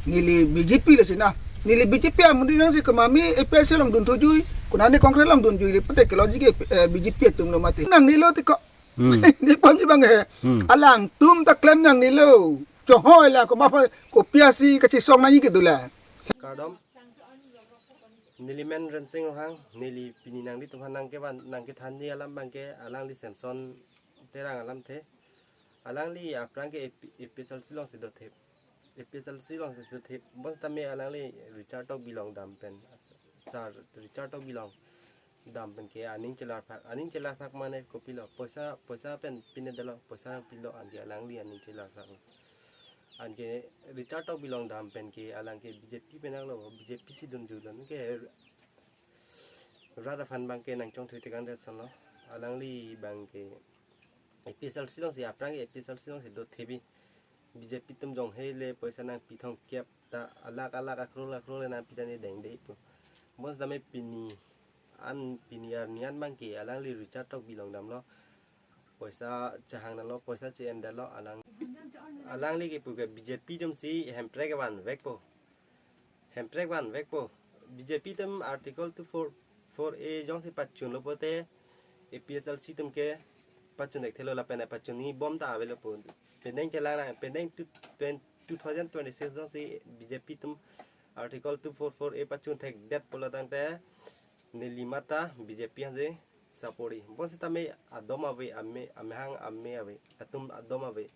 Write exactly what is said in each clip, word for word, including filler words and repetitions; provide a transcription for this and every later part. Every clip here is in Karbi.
Neli B J P lo sina. Neli B J P amonit nangsi kemami A P H L along dun thujui, konane Congress along dunjui le pate ke logic ke, eh, B J P atum lo mati. Nangnelo tiko. Hmm. Ne pamji bang he. Hmm. Alangtum ta klem nangnelo. Chohoi la ko mapa ko piasi kachesong nangji kedo la. Kardom. Neli men Rensing Ronghang, neli pini nanglitum aphan nangkevan nangkethanji alam abangke alangli Samson Terang alamthe. Alangli aphrang ke A P, A P H L si alongsi dothip. A P H L si alongsi dothip. Bonsitame alangli Richard Tokbi along dam pen. Sir Richard Tokbi along dam pen ke aning chelarphak. Aning chelarphak mane kopilo. Poisa, poisa pen pinedetlo. Poisa pilo anke alangli aning chelarphak. Anke Richard Tokbi along dam pen ke alang ke B J P pen nanglo. B J P si dunjuilo. Anke rat aphan abangke nangchongthui tekang det asonlo. Alangli abangke A P H L si alongsi aphrang ke A P H L si alongsi dothip bi. B J P atum jong hele poisa nangpi thomkep ta alakh alakh akrol akrol nangpi ta ne dengde ipu. Bonsitame pini an pini arni an abangke alangli Richard Tokbi along damlo. Poisa chehang nanglo, poisa che-endetlo alang. Alangli kepu ke B J P atumsi Hemprek vanvekpo. Hemprek vanvekpo. B J P atum Article two four four A jongsi pachunlo pote A P H L si atum ke pachun-ik thelo lapen pachunji bom ta avelo po. Penang chelang lang, penang two, twenty, two thousand twenty-six jongsi B J P atum Article two four four A pachun thekdet pulo tangte neli mata B J P aphansi support-i. Bonsitame adom ave, ame, amehang ame ave, atum adom ave.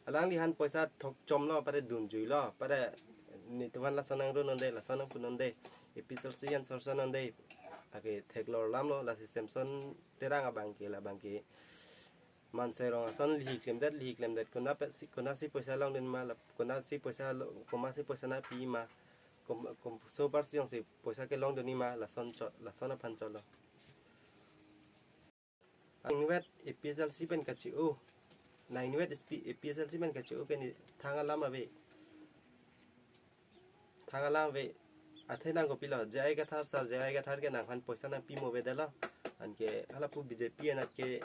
Alangli aphan poisa thokchomlo, pare dunjuilo, pare netum aphan lason nangrononde, lason nangpunonde, A P H L si an sorsa nonde, ake theklor alamlo, lasi Samson Terang abangke, labangke Manserong ason lihi klemdet, lihi klemdet, konat pensi, konatsi poisa longdun ma, la, konatsi poisa lo, komatsi poisa nangpi ma, kom, kom, so parsi jongsi poisa kelongdunji ma, lason chot, lason aphan chotlo. Nangvet A P H L si pen kachi-o. Nangvet A P H L si pen kachi-o ke ne thang alam ave. Thang alam ave. Athe nang kopilo, J I Kathar sir, J I Kathar ke nangphan poisa nangpi mo avedetlo. Anke halapu B J P anat ke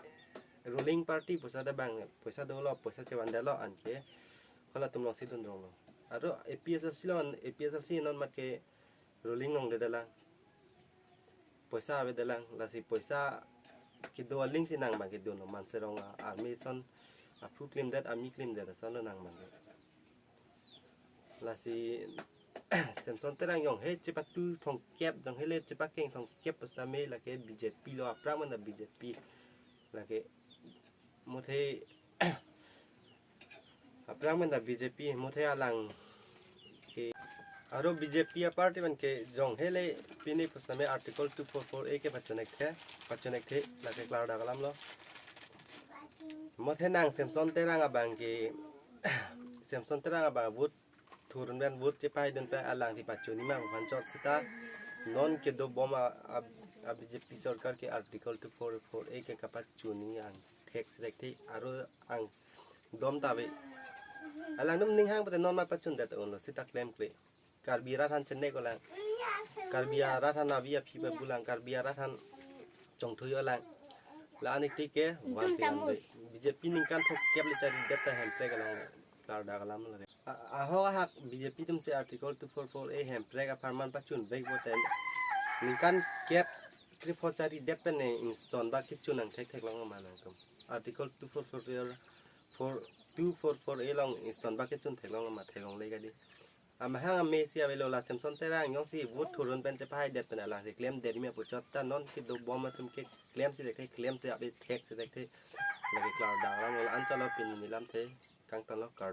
ruling party poisa dobang, poisa dolo, poisa chevandetlo anke. Halatum alongsi dundronglo. Aro A P H L si along, A P H L si non mat ke ruling longdetlang. Poisa avedetlang, lasi poisa kedo alingsi nang abangke dunlo, Manserong a-, army ason, aphu klemdet, ami klemdet, asonlo nang abangke. Lasi Samson Terang jong he chepatu thomkep, jong hele chepakeng thomkep pusitame lake B J P lo, aphrang mena B J P. Lake muthe aphrang mena B J P, muthe alang ke aro B J P a-party abangke jong hele pini pusitame Article two four four A ke pachun-ik the, pachun-ik the, lake klardak alamlo. Muthe nang Samson Terang abangke, Samson Terang abang vote thurun pen vote chepaidun pen alangsi pachunji ma aphan chot seta non kedo bom a, a, a B J P sorkar ke Article two four four A ke kapachunji angthek thekthe aro angdom ta ave. Alangtum ninghang pute non ma pachundet unlo seta klemkle. Karbi arat aphan chenek-olang. Karbi arat aphan avi aphi pabulang. Karbi arat aphan chongthui-olang. La-an ik tik ke Ningtum vansi chamus. B J P ningkan thomkep le charidet ta Hemprek along klardak alamlo. A-, ahok ahak B J P atumsi Article two four four A Hemprek apharman pachunvek pote ningkan kep krepho charidet pen ne ison bak kechun nang thektheklong ma nangtum. Article two four four A, four, two four four A along ison bak kechun theklong ma, theklongle kali. Amahang amesi avelo, la Samson Terang jongsi vote thurun pen chepaidet pen alangsi klemdetji ma pu chot ta non kedo bom atum ke klemsi thekthe, klemsi ave theksi thekthe. Lake klardak alamlo, la-an chotlo pini nelamthe, kangtonlo kar.